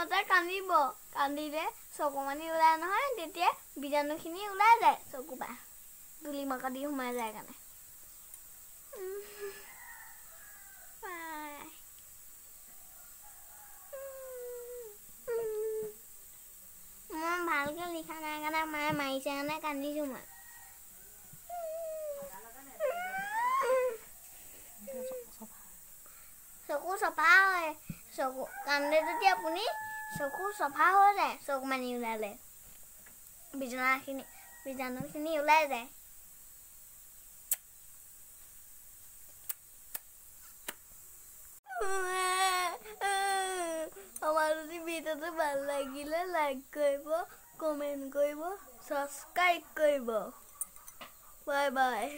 প্ৰথমতে কান্দিব, কান্দিলে চকু পানী ওলাই নহয়, তেতিয়া বীজাণুখিনি ওলাই যায় চকু পৰা, ধূলি মাকতি সোমাই যায় কাৰণে। মই ভালকে লিখা নাই কাৰণে মায়ে মাৰিছে কাৰণে কান্দিছো মই। চকু চফা হয়, চকু কান্দে যদি আপুনি চকু চফা হৈ যায়, চকু পানী ওলালে বীজাণুখিনি ওলাই যায়। আমাৰ যদি ভিডিঅ'টো ভাল লাগিলে লাইক কৰিব, কমেণ্ট কৰিব, ছাবস্ক্ৰাইব কৰিব। Bye bye.